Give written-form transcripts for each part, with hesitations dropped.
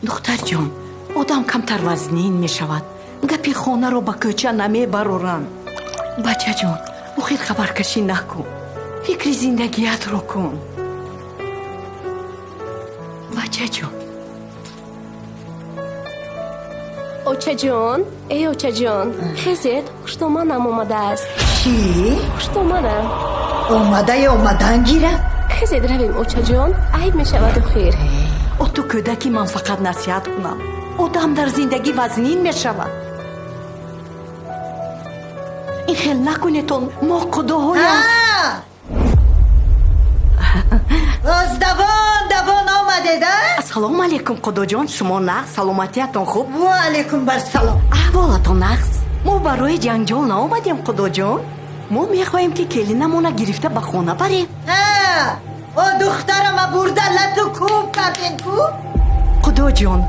Духтарҷон, одам камтар вазнин мешавад. Гапи хонаро ба кӯча намебароранд. Бачаҷон, охир хабаркашӣ накун. Фикри зиндагиятро кун. Бачаҷон. Очаҷон, эй очаҷон, хезед, хуштоманам омадааст. Чӣ? Хуштоманам. Омадае омадан гирад? Хезед равем, очаҷон, айб мешавад охир. О, ту кӯдаки, ман фақат насиҳат кунам. Одам дар зиндагӣ вазнин мешавад. Ин хел накунетон, мо худоҳоям. Боз давон давон омадед, а? Ассалому алайкум, худоҷон, шумо нағз, саломатиятон хуб? Ва алайкум барсалом. Аҳволатон нағз? Мо барои ҷанҷол наомадем, худоҷон. Мо мехоҳем, ки келинамона гирифта ба хона барем. О, духтарама бурда лату кӯб карден ку? Худоҷон,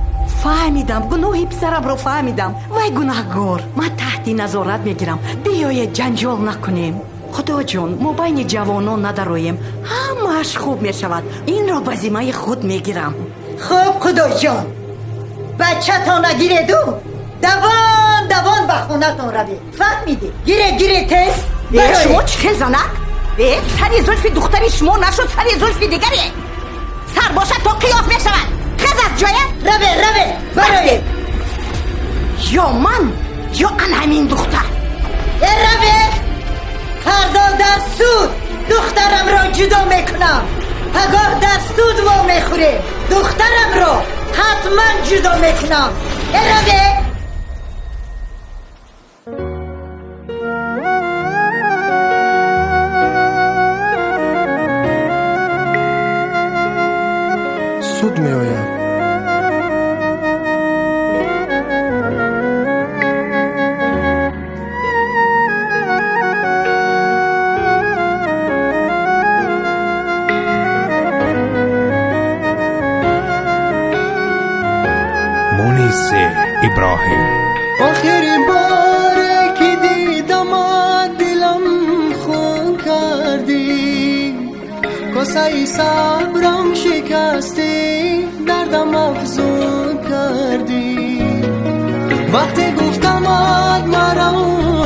фаҳмидам, гуноҳи писарамро фаҳмидам. Вай гунаҳгор. Ман таҳти назорат мегирам. Биёед ҷанҷол накунем. Худоҷон, мо байни ҷавонон надароем. Ҳамааш хуб мешавад. Инро ба зиммаи худ мегирам. Хуб, худоҷон, бачатона гиреду давон давон ба хонатон равед. Фаҳмидед? Гире, гире, тез. Шумо чӣ хел занак? Сари зулфи духтари шумо нашуд, сари зулфи дигаре. Сар бошад то қиёф мешавад. Хез аз ҷоя. Раве, раве, бароед. Ё ман, ё ан ҳамин духтар. Э, раве. Фардо дар суд духтарамро ҷудо мекунам. Пагоҳ дар суд во мехӯрем. Духтарамро ҳатман ҷудо мекунам. Э, раве. Суд меояд. Муниси Иброҳим. Охирин боре ки дидамат, дилам хун кардӣ, косаи сабрам шикастӣ, дардам афзун кардӣ. Вақте гуфтамат маро,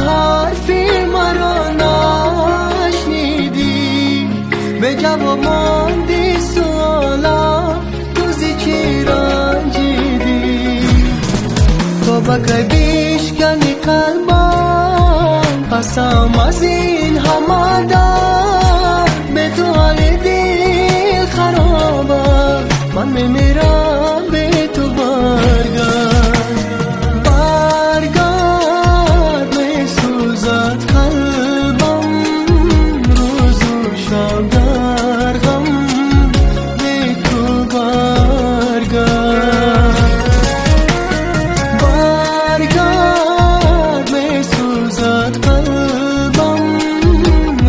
ҳарфи маро нашнидӣ, беҷавоб монди суолам, ту зи чӣ ранҷидӣ? То ба кай бишкани қалбам, қасам аз ин ҳама дард, бе ту ҳоли дил харобам, ман мемирам бе ту. Баргард, баргард, месӯзад қалбам, рӯзу шаб дар ғам, бе ту баргард. Баргард, месӯзад қалбам,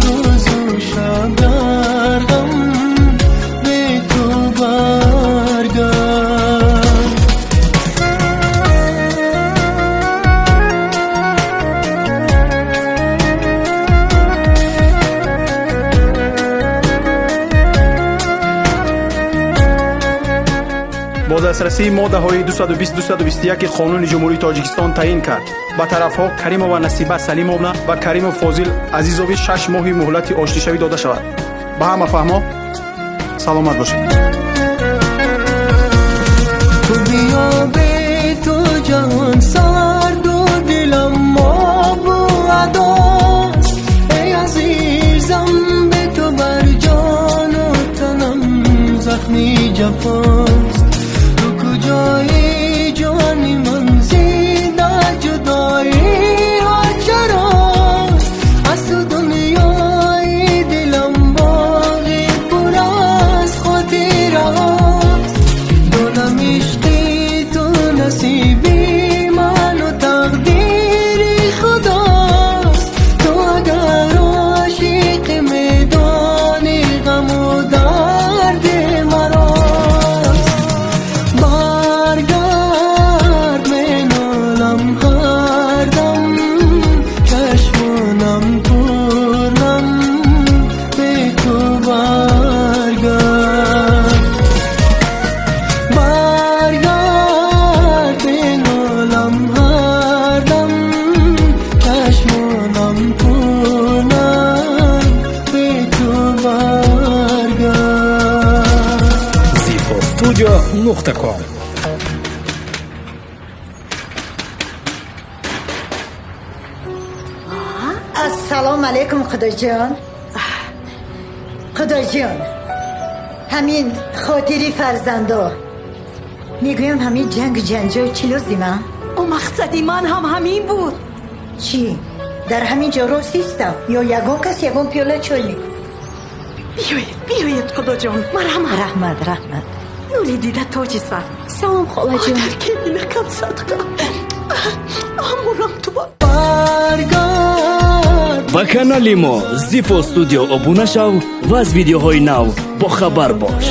рӯзу шаб дар ғам, бе ту баргард. Бо дастрасии моддаҳои 220-221 Қонуни Ҷумҳурии Тоҷикистон таъин кард. Ба тарафҳо Каримова Насиба Салимовна ва Каримов Фозил Азизович 6 моҳи муҳлати оштишавӣ дода шавад. Ба ҳама фаҳмо? Саломат бошед. Ту биё, бе ту ҷаҳон сарду дилам обу адост. Эй азизам, бе ту бар ҷону танам захми ҷафост. Ту куҷои, ҷони ман, зида ҷудоиҳо чарост? Аз ту дунёи дилам боғи пур аз хотираҳост. Донам, ишқи ту насиби ману тақдири худост. Ту агар ошиқи, медони ғаму дарди марост. Studio нуқта ком. Ассалому алайкум, худоҷон. Худоҷон, ҳамин хотири фарзандо мегӯям, ҳамин ҷангу ҷанҷол чӣ лозима? О, мақсади ман ҳам ҳамин буд. Чӣ, дар ҳамин ҷо рост истам ё ягон кас ягон пиёла чой мекунад? Биёед, биёед, худоҷон, марҳамат. Раҳмат, раҳмат. Нури дида, тоҷи сар. Салом, холаҷон. Дар келинакам садқа. Амурам ту ба. Баргард. Ба канали мо Зифо Студио обуна шав ва аз видеоҳои нав бохабар бош.